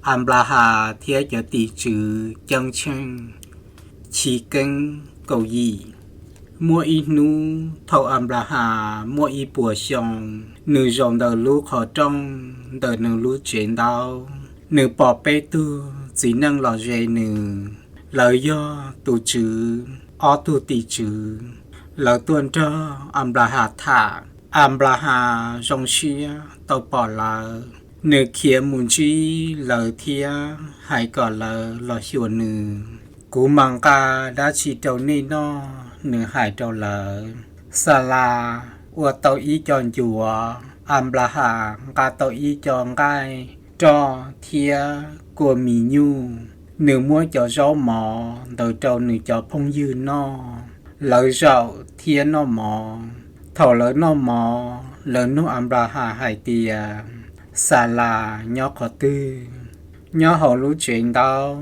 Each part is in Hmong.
Anplahas thiab cov tim tswv ceeb tsheej. Chiv keeb kaum yim. Muaj ib hnub thaum Anplahas muaj ib puas xyoo, nws zaum ntawm lub qhov rooj ntawm nws lub tsev ntaub, nws pom peb tug txiv neej los ze nws. Lawv yog tus Tswv ob tug tim tswv, lawv tuaj nrog Anplahas tham. Anplahas zoo siab tau pom lawv, nws khiav mus ntsib lawv thiab hais kom lawv los xyuas nws. Kuv mam nqa dab tsi rau nej noj? Nws hais rau lawv. Xalas ua tau ib co ncuav, Anplahas nqa tau ib co nqaij roj thiab kua mis nyuj. Nws muab cov zaub mov ntawd rau nws cov phooj ywg noj. Lawv zaum thiab noj mov. Thaum lawv noj mov, lawv nug Anplahas hais tias, Xalas nyob qhov twg? Nyob hauv lub tsev ntaub,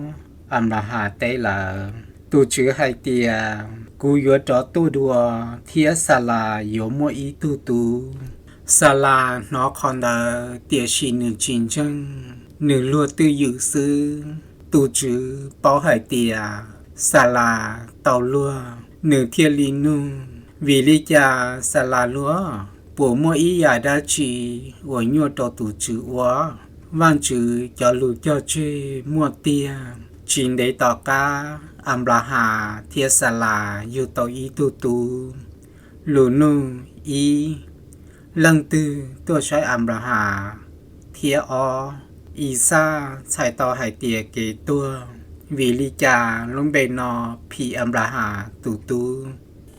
Anplahas teb lawv. Tus Tswv hais tias, Kuv yuav rov tuaj dua, thiab Xalas yuav muaj ib tug tub. Xalas hnov qhov ntawd tiam sis nws tsis ntseeg, nws luag twj ywm xwb. Tus Tswv paub hais tias Xalas tau luag, nws thiaj li nug, Vim li cas Xalas luag? Puas muaj ib yam dab tsi uas nyuaj rau tus Tswv ua? Vajtswv cov lus cog tseg muaj tiag. Tsis ntev tom qab, Anplahas thiab Xalas yug tau ib tug tub. Lus nug ib, leej twg tuaj saib Anplahas? Thiab ob, Ixaj txhais tau hais tias kev tuag, vim li cas lub npe no phim Anplahas tus tub?